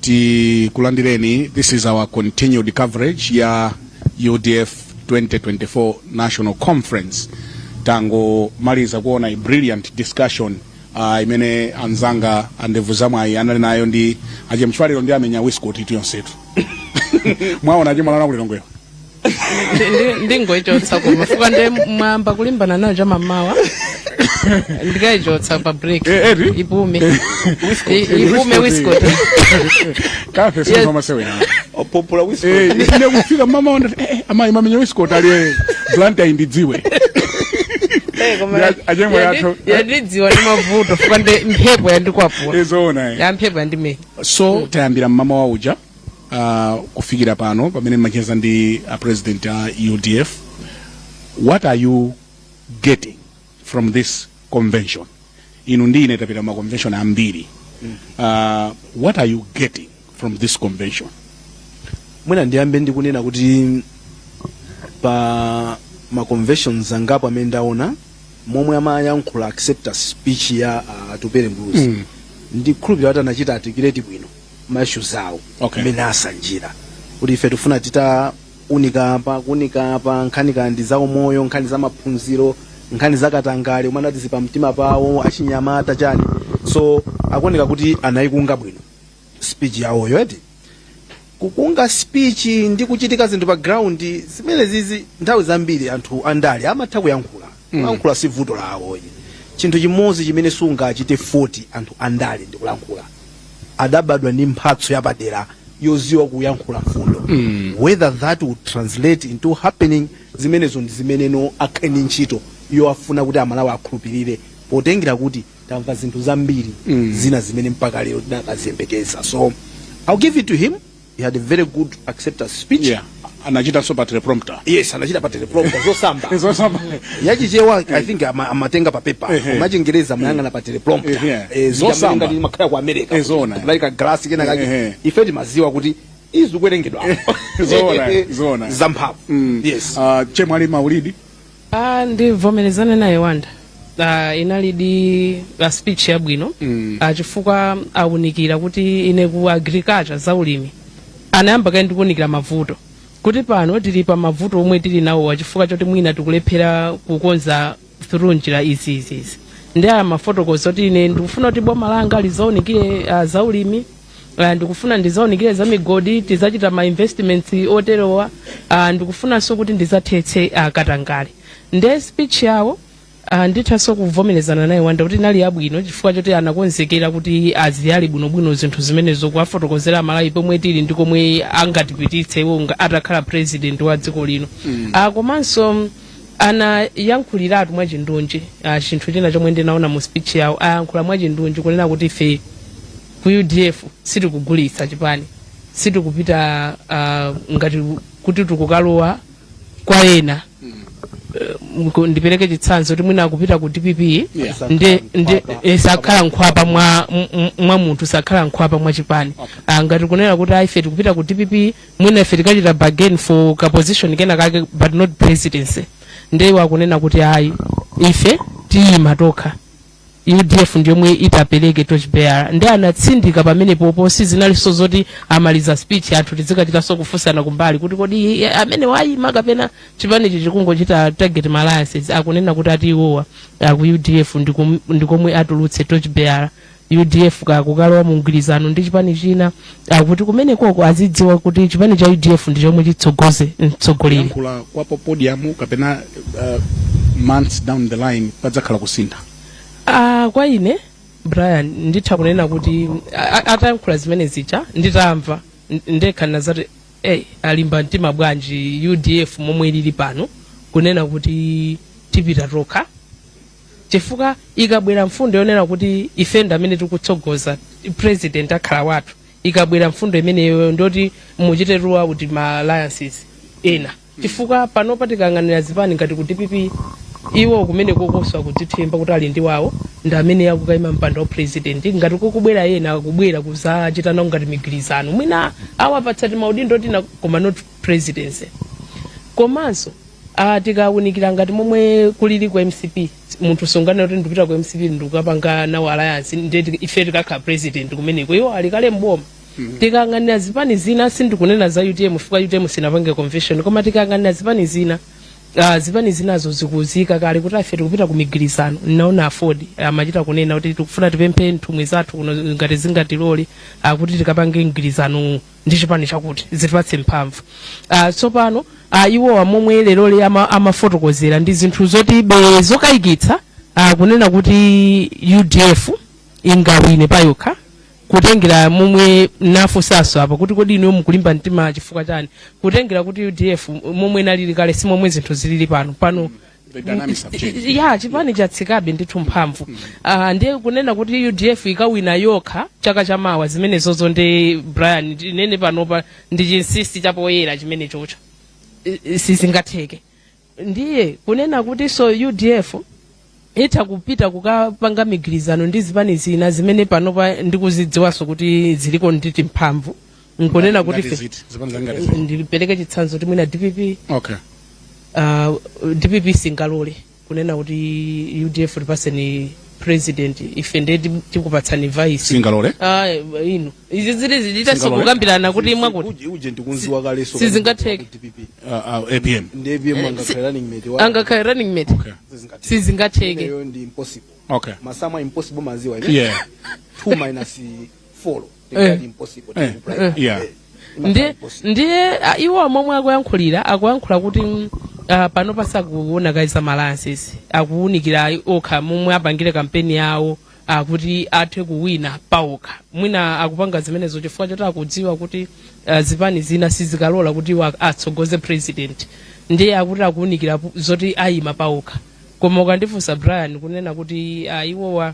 Tikulandireni. This is our continued coverage ya UDF 2024 National Conference. Tangomaliza kuona a brilliant discussion imene anzanga andevu zamwayi anali nayo ndi achemchwaliro ndi amenya wiscot itu yonsetu. Mwaona achimwalana kulilongweyo. Ndingoichotsa koma fuka nde mwamba kulimbana nayo chamamawa, ndikayichotsa pa break. Eh, eti? Ipume. Ipume wiscot. Kafe sio masewera. Opopula wiscot. Ine kufika mama onda, amayi mamenya wiscot ali Blantyre indidziwe. Achemwe yathu. Yandidziwa ndi mavuto fuka nde mphepo yandikwapula. Izona, eh. Ya mphepo yandimenya. So tayambira mmama wa uja kufikira pano pamene macheza ndi president a UDF. What are you getting from this convention? Inu ndi ine tapita ma convention ambiri. What are you getting from this convention? Mwina ndiyambe ndikunena kuti pa ma conventions angapo amene ndaona, momwe amayankhula acceptance speech ya Atupele Muluzi, ndikhulupirira kuti anachita articulate bwino ma issues awo amene asanjira kuti ife tifuna titaunika apa, kuunika apa, nkhani kandi za umoyo, nkhani za maphunziro, nkhani za katangale omwe anati zipamtima pawo achinyamata chani. So akuoneka kuti anayikunga bwino speech yawoyo, eti? Kukunga speech ndi kuchitika zinthu pa ground, zimene zizi nthawi zambiri anthu andale amatha kuyankhula. Kuyankhula si vuto lawo. Chinthu chimodzi chimene sungachite 40 anthu andale ndi kulankhula. Adabadwa ndi mphatso yapadera yoziwa kuyankhula mfundo. Whether that would translate into happening, zimenezo ndi zimeneno akhale ndi ntchito yoafuna kuti Amalawi akhulupirire, potengera kuti tamva zinthu zambiri zina zimene mpaka lero tinakaziyembekeza. So I'll give it to him, he had a very good acceptance speech. Yeah, anachitanso pa teleprompter. Yes, anachita pa teleprompter, zosamba. Zosamba. Yachichewa I think amatenga pa paper, koma Chingereza amayang'ana pa teleprompter. Zosamba. Ngati makhala ku America. Zona. Like a glass kena kake. Ife timaziwa kuti izikuwerengedwa. Zona, zona. Zamphamvu. Yes. Chemwali Maulidi. Ah, ndivomerezane naye Wanda. Inalidi a speech yabwino chifukwa awunikira kuti ine ku agriculture, zaulimi, anayamba kaye ndikuwunikira mavuto kuti pano tili pa mavuto omwe tili nawo chifukwa choti mwina tikulephera kukonza through njira izi, izi, izi. Ndi aya mafotokozo kuti ine ndikufuna kuti boma langa lizaunikire zaulimi, ndikufuna ndizaunikire za migodi, tizachita ma investments oterowa, ndikufunanso kuti ndizathetse katangale. Nde speech yawo, ndithanso kuvomerezana naye Wanda kuti inali yabwino chifukwa choti anakonzekera kuti aziyali bwinobwino zinthu zimenezo, kuwafotokozera Amalawi pomwe tili ndi komwe angatipititse iwo atakhala president wa dziko lino. Komanso anayankhuliratu mwachindunji. Chinthu china chomwe ndinaona mu speech yawo, ayankhula mwachindunji kunena kuti ife ku UDF sitikugulitsa chipani, sitikupita ngati kuti tikukalowa kwa ena. Ndipereke chitsanzo kuti mwina akupita ku DPP ndi sakhala nkhwapa mwa munthu, sakhala nkhwapa mwa chipani. Ngati kunena kuti ife tikupita ku DPP, mwina ife tikachita bargain for ka position kena kake but not presidency. Ndiye akunena kuti ayi, ife tiyima tokha, UDF ndiyomwe itapereke torchbearer. Ndi anatsindika pamenepopo. Sizinalinso zoti amaliza speech anthu tizikachitanso kufunsana kumbali kuti kodi amene wayima kapena chipanichi chikungochita target ma alliances. Akunena kuti ati iwowa ku UDF ndikomwe atulutse torchbearer. UDF kakukalowa mu mgwirizano ndi chipani china, akuti kumenekoko azidziwa kuti chipani cha UDF ndi chomwe chitsogoze mtsogoleri. Kuyankhula kwa pa podium kapena months down the line padzakhala kusintha? Kwa ine Brian, nditha kunena kuti atayankhula zimene zija, nditamva ndekha nazati, "Hey, alimba mtima bwanji UDF momwe ilili pano kunena kuti tipita tokha?" Chifukwa ikabwera mfundo yonena kuti ife ndi amene tikutsogoza, president akhala wathu, ikabwera mfundo imeneyo ndoti muchite rule out ma alliances ena, chifukwa panopa tikayang'anira zipani ngati ku DPP, iwo kumene kokoso akudzithemba kuti ali ndi wawo, ndi amene akukayima mpando wa president. Ngati kukubwera ena, akubwera kuzachita nawo ngati migwirizano, mwina awapatsa timaudindo tina koma not presidency. Komanso Tikawunikira ngati momwe kulili ku MCP, munthu sunganene kuti ndipita ku MCP ndikukapanga nawo alliance, ndiye ife tikakhala president kumeneko, iwo ali kale mboma. Tikayang'anira zipani zina, sindikunena za UTM chifukwa UTM sinapange convention, koma tikayang'anira zipani zina, zipani zinazo zikuzika kale kuti ife tikupita ku migwirizano. Naona AFORD amachita kunena kuti tikufuna tipemphe nthumwi zathu kuno ngati zingatilole kuti tikapange mgwirizano ndi chipani chakuti zitipatse mphamvu. Tsopano iwowa momwe leroli amafotokozera ndi zinthu zoti be zokayikitsa kunena kuti UDF ingawine payokha, kutengera momwe nafunsanso apa kuti kodi inuyo mukulimba mtima chifukwa chani, kutengera kuti UDF momwe nalili kale si momwe zinthu zilili pano pano. The dynamics have changed. Ya, chipani chatsikabe ndithu mphamvu. Ndiye kunena kuti UDF ikawina yokha chaka chamawa, zimenezozo ndi Brian, ndinene panopa ndi chinsinsi chapoyera chimene chocho. Sizingatheke. Ndiye kunena kuti so UDF itha kupita kukapanga migwirizano ndi zipani zina zimene panopa ndikuzidziwanso kuti ziliko nditi mphamvu, nkunena kuti Ngati ziti? Zipani zangati ziti? Ndipereke chitsanzo kuti mwina DPP. DPP singalole kunena kuti UDF tipaseni president, ife ndiye tikupatsani vice. Singalole? Ah, inu izi zili zichita Singalole? kukambirana kuti mwakuti Uje ndikunziwa kaleso. Sizingatheke. DPP APM. Ndi APM angakhale running mate wa Angakhale running mate. Sizingatheke. Ineyo ndi impossible. Masamu impossible maziwa ine. 2 minus 4 ndikati impossible. Ndiye iwo momwe akuyankhulira, akuyankhula kuti pano pasakuona kayi za alliances, akuwunikira okha momwe apangire kampeni yawo akuti athe kuwina pawokha. Mwina akupanga zimenezo chifukwa choti akudziwa kuti zipani zina sizikalola kuti iwo atsogoze president. Ndiye akuti akuwunikira zoti ayima pawokha. Koma ukandifunsa Brian, kunena kuti iwowa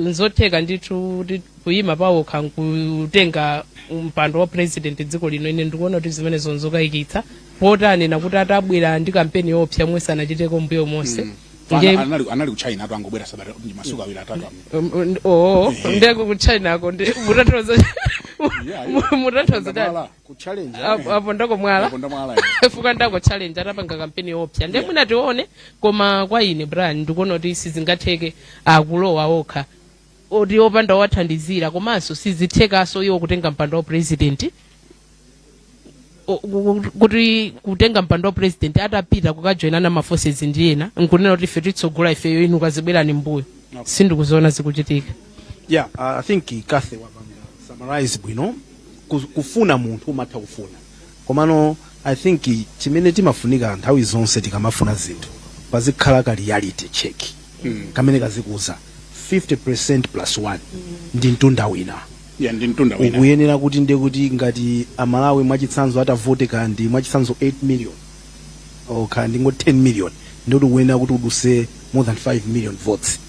nzotheka ndithu kuti kuyima pawokha nkutenga mpando wa president dziko lino, ine ndikuona kuti zimenezo nzokayikitsa, potanena kuti atabwera ndi kampeni yopsa mwe sanachiteko mbuyo monse. Anali ku China atu, angobwera sabata masiku 2 atatu. Oh, ndiye ku China ko ndi mutanthauza mutanthauza tani? Mwala. Ku challenge. Apo ndako mwala. Apo ndamwala. Fuka ndako challenge atapanga kampeni yopsa. Ndiye mwina tione, koma kwa ine Brian ndikuona kuti sizingatheke akulowa okha oti opanda wathandizira, komanso sizithekaso iwo kutenga mpando wa president kuti kutenga mpando wa president atapita kukajoinana ma forces ndi ena nkunena kuti ife titsogola ifeyo, inu kazibwerani mbuyo. Sindikuziona zikuchitika. Yeah, I think Kathy wapanga summarize bwino. Kufuna munthu umatha kufuna, komano I think chimene timafunika nthawi zonse tikamafuna zinthu pazikhala ka reality check kamene kazikuza 50% plus 1 ndi mtunda wina. Yeah, ndi mtunda wina. Ukuyenera kuti ndiye kuti ngati Amalawi mwachitsanzo atavote kandi mwachitsanzo 8 million or kandi ngo 10 million, ndikuti ukuyenera kuti uduse more than 5 million votes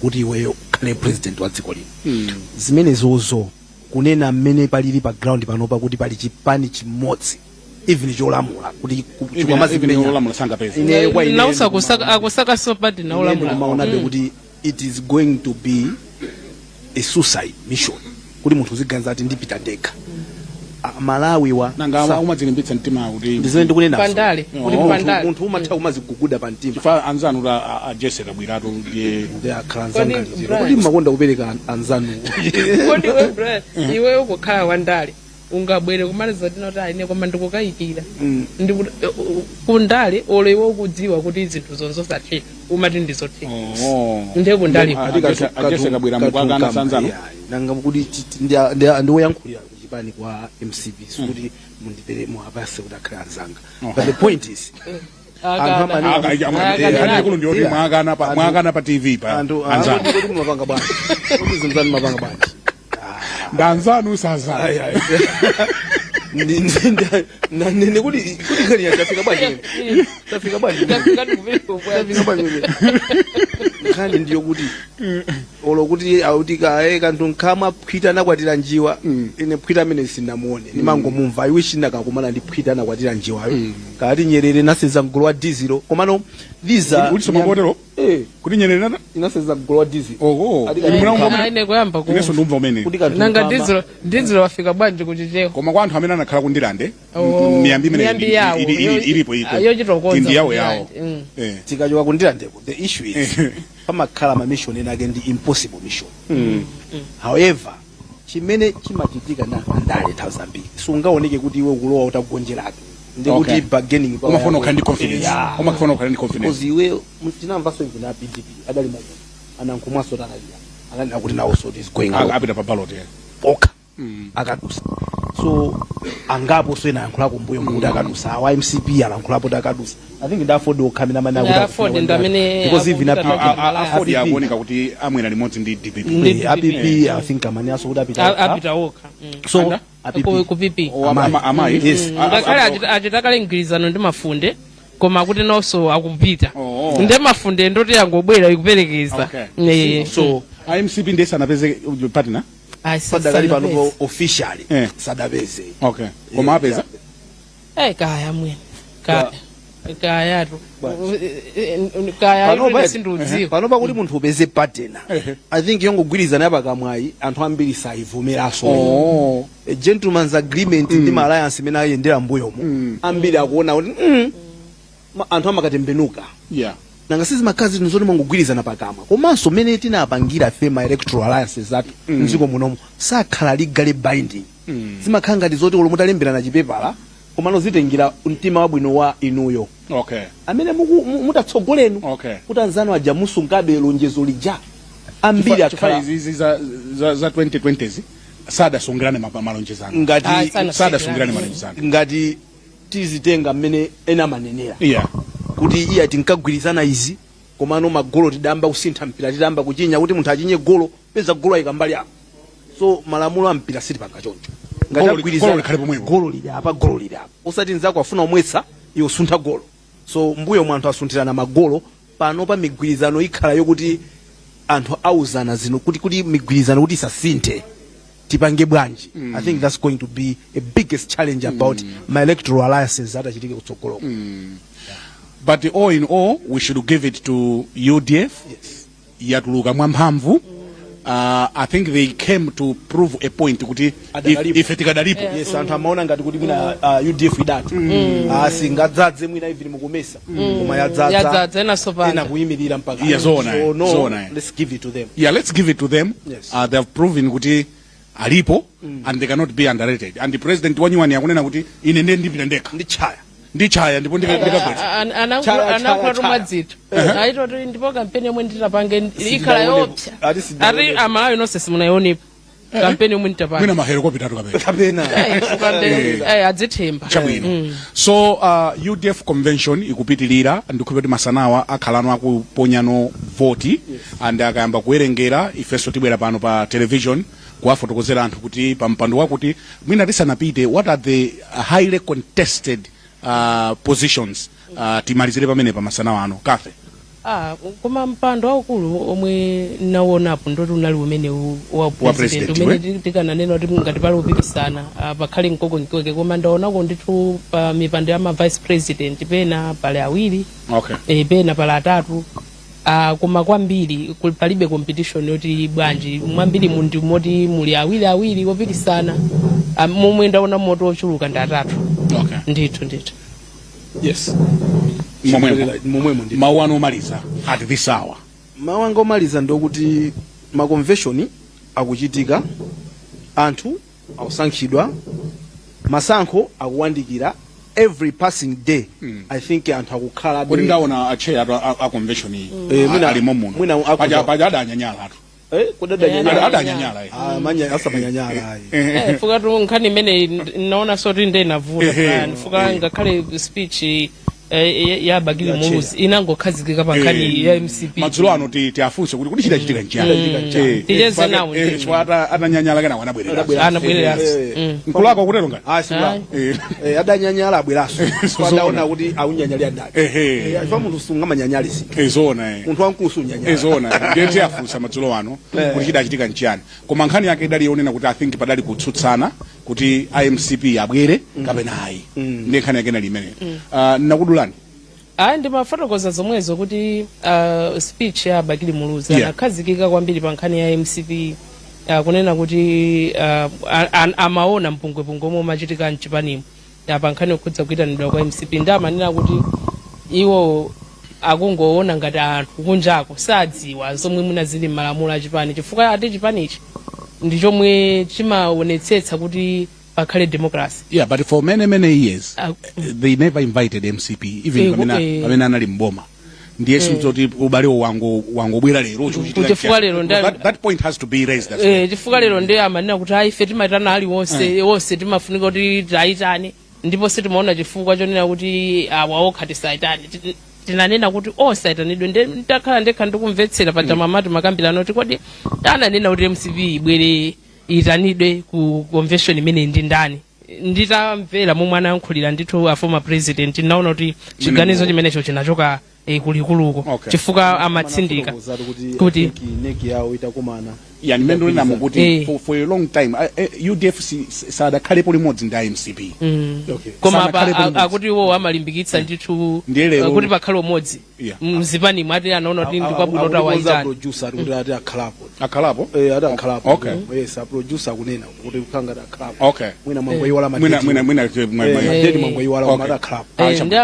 kuti iweyo ukhale president wa dziko lino. Zimenezozo kunena mmene palili pa ground panopa kuti pali chipani chimodzi even cholamula kuti Even olamula sangapeze. Ine kwa ine Nausa akusaka sopati ine naulamula. Ndikumaonabe kuti it is going to be a suicide mission kuti munthu uziganiza ati ndipita ndekha. Malawi wa Nanga umadzilimbitsa mtima kuti Ndizimene ndikunena. Pandale kuti pandale. Munthu umatha kumaziguguda pa mtima. Chifukwa anzanu a Jesse Kabwiratu ndiye Ndi akhala Kodi, anzanga nditero. Brian? Kodi mmakonda kupereka anzanu? Kodi we Brian, iweyo kukhala wandale ungabwere kumaliza tinoti aine, koma ndikukayikira kundale olo iwe ukudziwa kuti zinthu zonzosatheka umati ndizotheka. Oh. Ndiye kundale. A Jesse Kabwira mukwakana sanzanu. Nanga kuti ndiwoyankhulira kuchipani kwa MCP, sikuti mundipere muapase kuti akhale anzanga, but the point is anthu Akulu ndioti mwakana pa TV pa anthu anzanu. Kuti mumapanga bwanji? Kuti zinthu zanu mumapanga bwanji? Ndanzanu sazanu. Ayi, ayi. Ndikuti nkhani yatafika bwanji, tafika bwanji, tafika bwanji? Nkhani ndiyo kuti olo kuti auti kae kanthu nkhama phwita anakwatira njiwa. Ine phwita amene sinamuone, ndimangomumva. I wish ndakakumana ndi phwita anakwatira njiwayo. Kati Nyerere naseza mgolo wa dizilo, komano these are Uliso mabotero? Kuti nyerere nata Inasenza mgolo wa diesel. Oho. Ati Inu munaumva Ah, ine kuyamba ku Inenso ndumva umene. Kuti kanthu Nanga kama- dizilo wafika bwanji kuchichewa? Koma kwa anthu amene anakhala kundilande, Oh, miyambi imene miyambi yawo, ilipo iko. Yochitokoza Ndi yawo kundilande. yawo. Tikachoka kundilandeko, the issue is pamakhala ma mission ena ake ndi impossible mission. However, chimene chimachitika na andale nthawi zambiri, sungaoneke kuti iwe ukulowa utagonjeratu, ndikuti bargaining power Umafuna yako- ukhale ndi confidence. Yeah. Umafuna ukhale ndi confidence. Because iwe tinamvanso even a PDP adali mayo anankhumwaso tanaliya ananena kuti nawonso is going out. Apita pa ballot, yeah. Okha akadusa. So angapo so ena ayankhulako mbuyo kuti akadusa. Awa MCP alankhulapo kuti akadusa. I think ndi AFORD okha amene Ndi AFORD ndi amene because even akupita AFORD akuoneka kuti amwera limodzi ndi DPP. Ndi APP, I think amaniaso kuti apita okha. Apita okha. So Anda? APP. Ku PP. Oh, Amayi. amayi. Yes. Ngakhale achitakale mgwirizano ndi mafunde, koma kuti nonso akupita. Oh. Nde mafunde ndoti yangobwera ikuperekeza. Okay. So IMCP ndiye sanapeze partner. Ah, padakali sanapeze. panopo officially sadapeze. Okay, koma apeza. Kaya mwene, kaya kayatu kaya. Panopa Ine sindiudziwa. Panopa kuti munthu upeze partner, I think yongogwirizana yapakamwayi anthu ambiri sayivomeranso. A gentleman's agreement ndi ma alliance imene ayendera mbuyomo, ambiri akuona kuti anthu amakatembenuka. Nanga sizimakhala zinthu zoti mangogwirizana pakamwa, komanso mmene tinapangira ife ma electoral alliances athu mdziko munomu sakhala legally binding. Zimakhala ngati zoti olo mutalemberana chipepala, komano zitengera mtima wabwino wa inuyo amene mutatsogolenu kuti anzanu aja musungabe lonjezo lija. Ambiri Chifukwa akhala izi za 2020 sadasungirane malonjezano. Ngati Ah, sana. Sadasungirane malonjezano. Ngati tizitenga mmene ena amanenera kuti iya tinkagwirizana izi, komano magolo tidamba kusintha mpira, tidamba kuchinya kuti munthu achinye golo, peza golo ayika mbali apo. So malamulo a mpira sitipanga choncho. Ngati agwirizana- Golo likhale pomwepo. Golo lili apa, golo lili apa, usati nzako afuna omwetsa iwe usuntha golo. So mbuyo mwa anthu asunthirana magolo. Pano pa migwirizano ikhala yokuti anthu auzana zino kuti migwirizano kuti isasinthe tipange bwanji. I think that's going to be a biggest challenge about ma electoral alliances atachitike kutsogoloko. But all in all, we should give it to UDF. Yatuluka mwamphamvu. I think they came to prove a point kuti Adakalipo. ife tikadalipo. Yes, anthu amaona ngati kuti mwina UDF idati singadzadze mwina even mukumesa, koma yadzadza. Yadzadza, ena sopanda. Ena kuyimirira mpaka. Yeah, zona, So no, zona. let's give it to them. Yeah, let's give it to them. They have proven kuti alipo and they cannot be underrated, and the president wanyuwani akunena kuti ine ndiye ndipita ndekha. Ndi chaya. Ndichaya ndipo ndikagwetsa. Chaya, Anankula chaya. tumwadzito aitoti ndipo kampeni yomwe nditapange ikhala Sidaonepo. yopsa. Ati sidaonepo. Ati amalawi nonse simunaionepo kampeni yomwe nditapange. Mwina ma helicopter kapena. Kapena. Adzithemba. Chabwino. So UDF convention ikupitilira. Ndikhupe kuti masanawa akhalano akuponyano voti, and akayamba kuwerengera ifenso tibwera pano pa television kuwafotokozera anthu kuti pa mpando wakuti. Mwina tisanapite, what are the highly contested positions? Timalizire pamene pa masanawa ano kafe. Ah, koma mpando waukulu omwe nawonapo ndoti unali umene wa Wa president, president, umene tikananena kuti ngati pali kupikisana, pakhale mkokomkeke. Koma ndaonako ndithu pa mipando ya ma vice president, pena pali awiri, pena pali atatu. Koma kwambiri palibe competition yoti bwanji. Mwambiri mundi moti muli awiri awiri opikisana. Momwe ndaona moto ochuluka ndi atatu. Ndithu ndithu. Yes. Momwemo. Momwemo ndi. Mawu anu omaliza at this hour? Mawu anga omaliza ndokuti ma convention akuchitika, anthu akusankhidwa, masankho akuwandikira. Every passing day, I think anthu akukhala Kuti ndaona a chair a convention iyi alimo muno. Mwina Paja adanyanyala atu. Kudadanyanyala. Adanyanyala. Ah, manya asamanyanyala ayi. Fuka tu nkhani imene naona soti ndenavuta plan fuka ngakhale speech ya Bakili Ya Muluzi inangokhazikika pa nkhani ya MCP. Madzulo ano tiafunse kuti chidachitika nchiyani. Ticheze nawo ndithu. Chifukwa atanyanyala kana wanabwerera. Anabwerera. Anabwereranso. Nkulakwa kutero ngati. Ah, sikula. Adanyanyala abweraso. Adaona kuti aunyanyali andani. Chifukwa munthu sungamanyanyali si. Zona eh. Munthu wamkulu sunyanyala. Zona, ndiye tiyafunsa madzulo ano kuti chidachitika nchiyani. Koma nkhani yake idali yonena kuti I think padali kutsutsana kuti IMCP abwere kapena ayi. Ndiye nkhani yake inali imeneyo. Nakudulani. Ayi, ndimafotokoza zomwezo kuti speech ya Bakili Muluzi anakhazikika kwambiri pa nkhani ya MCP, kunena kuti amaona mpungwepungwe omwe umachitika mchipanimo pa nkhani yokhudza kuyitanidwa kwa MCP, ndi amanena kuti iwo akungoona ngati anthu kunjako sadziwa zomwe mwina zili m'malamulo a chipani, chifukwa ati chipanichi ndi chomwe chimaonetsetsa kuti pakhale democracy. Yeah, but for many, many years they never invited MCP, even pamene pamene anali mboma. Ndiye sinzoti ubalewo wango wangobwera lero chikuchitika. Chifukwa lero That point has to be raised as well. Chifukwa lero ndi amanena kuti ayi, ife timaitana aliwonse, wonse timafunika kuti tayitane, ndipo sitimaona chifukwa chonena kuti awa okha tisayitane. Tinanena kuti onse ayitanidwe. Nde ndakhala ndekha ndikumvetsera paja mamati makambirano kuti kodi ananena kuti MCP ibwere, iyitanidwe ku convention imene ndi ndani? Nditamvera momwe anayankhulira ndithu a former president, ndinaona kuti chiganizo chimenecho chinachoka kulikuluko, chifukwa amatsindika Anafotokozatu kuti kuti I think NEC yawo itakumana. Yeah, ndimene ndinenamo kuti for a long time UDF sadakhalepo limodzi ndi MCP. Koma apa Sanakhalepo limodzi. akuti iwo amalimbikitsa ndithu Ndiye lero kuti pakhale umodzi mzipani mwati anaona kuti ndi kwabwino kuti Akukonza awayitane. producer ari kuti ati akhalapo. Akhalapo? Eh, ati akhalapo. Yes, a producer akunena kuti kukhala ngati akhalapo. Mwina mwangoyiwala Mwina madeti. mwina Madeti mwangoyiwala, koma ati akhalapo. Ndi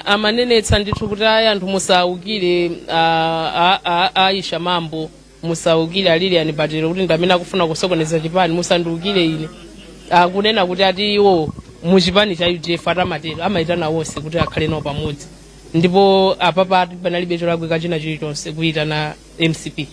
amanenetsa ndithu kuti ayi, anthu musaukire Aisha Mambo, musaukire a Lilian Patel kuti ndi amene akufuna kusokoneza chipani, musandiukire ine. Akunena kuti ati iwo muchipani cha UDF atamatero amayitana wonse kuti akhale nawo pamodzi, ndipo apapa ati panalibe cholakwika china chilichonse kuyitana MCP.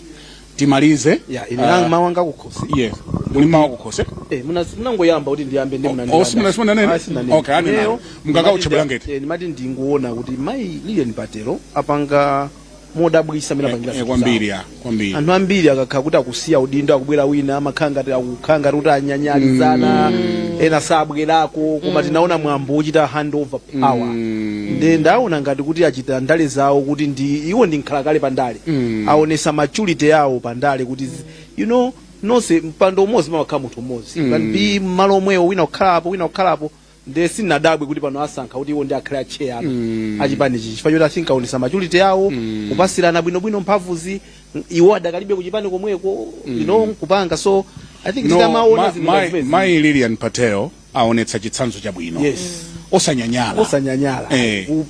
Timalize. Ya, ine nang mawu anga kukhosi. Yes, muli mawu kukhosi. Eh, munangoyamba kuti ndiyambe ndi Oh, simunanene? Ah, sinanene. Okay, anena. Ineyo, Mungakauche bulangeti. Ndimati ndinguona kuti mayi Lilian Patel apanga modabwisa amene apangira zinthu Kwambiri zawo. Ya, kwambiri. Anthu ambiri akakhala kuti akusiya udindo, akubwera wina, amakhala ngati akukhala ngati kuti anyanyalizana, ena sabwerako, koma tinaona mwambo wochita handover power. Nde ndaona ngati kuti achita ndale zawo kuti ndi iwo ndi nkhalakale pa ndale, aonesa maturity yawo pa ndale kuti nonse mpando umodzi mamakhala munthu umodzi, can be malo omwewo, wina kukhalapo, wina kukhalapo. Nde sinadabwe kuti pano asankha kuti iwo ndi akhale acheya ano achipanichi, chifukwa choti I think aonesa maturity yawo, kupasirana bwinobwino mphamvuzi, iwo adakalibe kuchipani komweko, kupanga. So I think No, titamaona zinthu ngati zimenezi, Mai Lilian Patel aonetsa chitsanzo chabwino. Osanyanyala. Osanyanyala.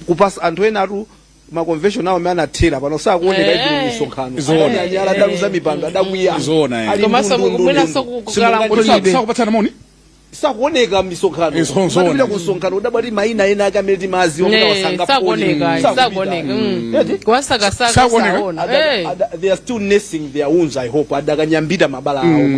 Kupasa anthu ena atu ma convention awo amene anathera pano sakuoneka even misonkhano. Zoona. Adanyanyala, adaluza mipando, adakwiya. Zoona, eh. Ali Komanso ndundu, ndundu, mwinanso ndundu. kukala Simungandibe. Sakupatsana moni. Sakuoneka misonkhano. Zoona. Matipita ku msonkhano udabwati maina ena ake amene timaziwa kuti awasanga. Sakuoneka, sakuoneka. Eti? Kuwasakasaka Sakuoneka? saona. They are still nursing their wounds, I hope adakanyambita mabala awo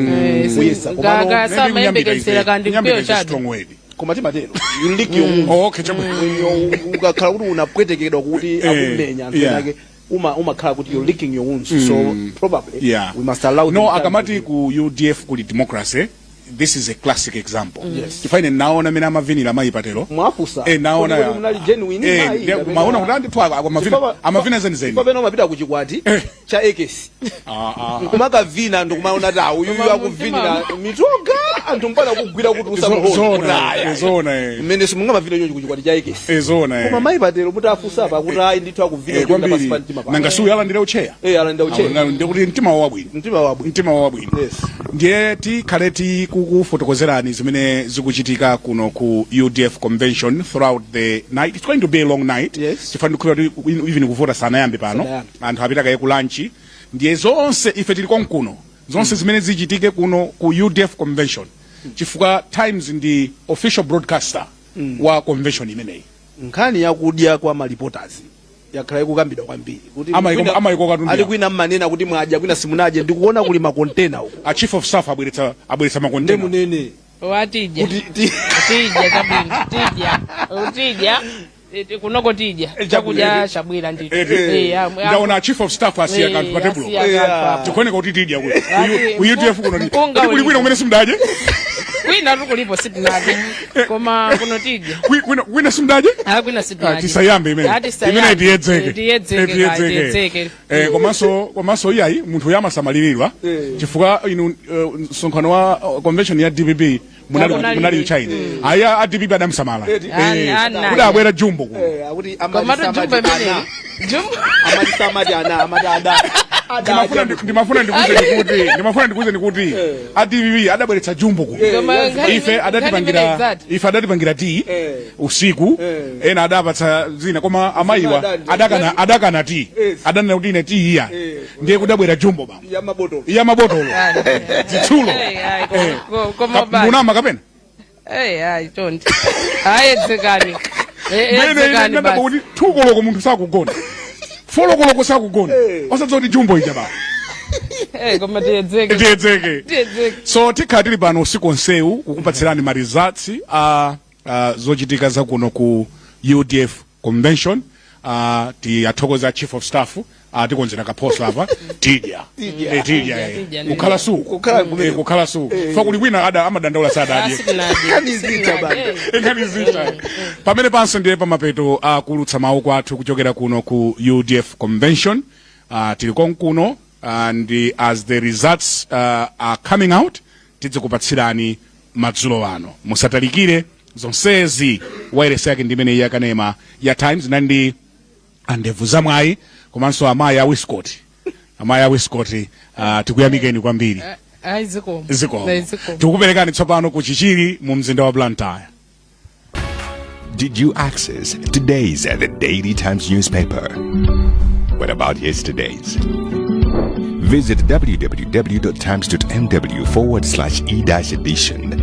kuyesa. Komano Kaka samayembekezera kandi Kunyambita mkwiyo is a chabe. strong word. Koma timatero, you lick your wounds. Oh, okay, chabwino. When ukakhala kuti unapwetekedwa kuti akumenya anthu ena ake, umakhala kuti you're licking your wounds, so probably we must allow them No, time akamati to ku UDF kuli democracy, this is a classic example. Yes. Chifukwa ine naona amene amavinira mayi Patel. Mwafusa Naona kuti munali genuine mayi, kapena- maona kuti andithu amavina, amavina zenizeni. Chifukwa pena umapita ku chikwati cha ekesi, kumakavina, anthu kumaona kuti awu uyuyu akuvinira mitoga, anthu mpana kugwira kuti usamuhoni. Zona, zona, eh. Mmene simungamavina choncho ku chikwati cha ekesi. Zona, eh. Koma mayi Patel mutafusa apa kuti ayi, ndithu akuvina kuchokera pansi Kwambiri. pa mtima pa. Nanga suyu alandira ucheya? Eh, alandira ucheya. Ndikuti mtima wabwino. Mtima wabwino. Mtima wabwino. Yes. Ndiye tikhale tikukufotokozerani zimene zikuchitika kuno ku UDF convention throughout the night. It's going to be a long night. Chifukwa ndikukhulupirira kuti even kuvota sanayambe pano. Sanayambe. Anthu apita kaye ku lunch. Ndiye zonse ife tili konkuno, zonse zimene zichitike kuno ku UDF convention, chifukwa Times ndi official broadcaster wa convention imeneyi. Nkhani yakudya kwa ma reporters yakhala ikukambidwa kwambiri kuti Amayiko katundu ali yawo. kwina mmanena kuti mwadya, kwina simunadye. Ndikuona kuli makontena uko. A chief of staff abweretsa Nde makontena. Munene Watidya. kuti Tidya chabwino, tidya, tidya. Kunoko tidya chakudya chabwera ndithu. Ndaona a chief of staff asiya kanthu pa tebulo. Asiya kanthu apo. Tikuoneka kuti tidya kuno Ati, ku UDF kuno. Mpunga Kuti kuli ulipo. kwina kumene simudadye? Kwina tukulipo sitinadye, koma kuno tidya. Kwina simudadye? Ah, kwina sitinadye. Tisayambe imene. Ah, tisayambe. Imene tiyedzeke. Tiyedzeke, ka, tiyedzeke. Komanso iyayi, munthu yamasamaliridwa, chifukwa inu msonkhano wa convention ya DPP Munali Munali. munali ku China. Aya, a DPP adamsamala. Ana. Kuti abwera jumbo kuno. Akuti Komatu jumbo imeneyi, jumbo. Amati samati ana, amati ada. Ndimafuna ndikuze kuti a DPP adabweretsa jumbo kuno. Koma Ife nkhani adatipangira imene idzati. Ife adatipangira tii usiku, ena adapatsa zina, koma amayiwa adakana tii. Adanena kuti ine tii iya. Ndiye kudabwera jumbo bambo. Ya mabotolo. Iya, mabotolo, zitsulo. Ayi, koma basi. Munama kapena? Eh, ayi, chonde, ayedzekani. Mene Edzekani ndaba basi. kuti 2 koloko munthu sakugona, 4 koloko sakugona, osadza kuti jumbo ija ba. Koma tiyedzeke. Tiyedzeke. Tiyedzeke. So tikhala tili pano usiku onsewu kukupatsirani ma results a zochitika zakuno ku UDF convention. Tiyathokoza chief of staff, tikonzera kaphoso apa, tidya. Tidya. Tidya. Kukhala suku. Kukhala kumene. Kukhala suku fa kuli kwina ada amadandaula sadadye. Nkhani zita banda. Nkhani zita. Pamene panso ndiye pamapeto akulutsa mawu kwathu kuchokera kuno ku UDF convention. Tili konkuno and as the results are coming out, tidzikupatsirani madzulo ano. Musatalikire zonsezi. Wairesi yake ndimene yakanema ya Times nandi andevu zamwayi komanso amayi a wiscot, amayi a wiscot, tikuyamikeni kwambiri. Ayi, zikomo. Zikomo. Ayi, zikomo. Tikukuperekani tsopano ku Chichiri mu mzinda wa Blantyre. Did you access today's The Daily Times newspaper? What about yesterday's? Visit www.times.mw/e-edition.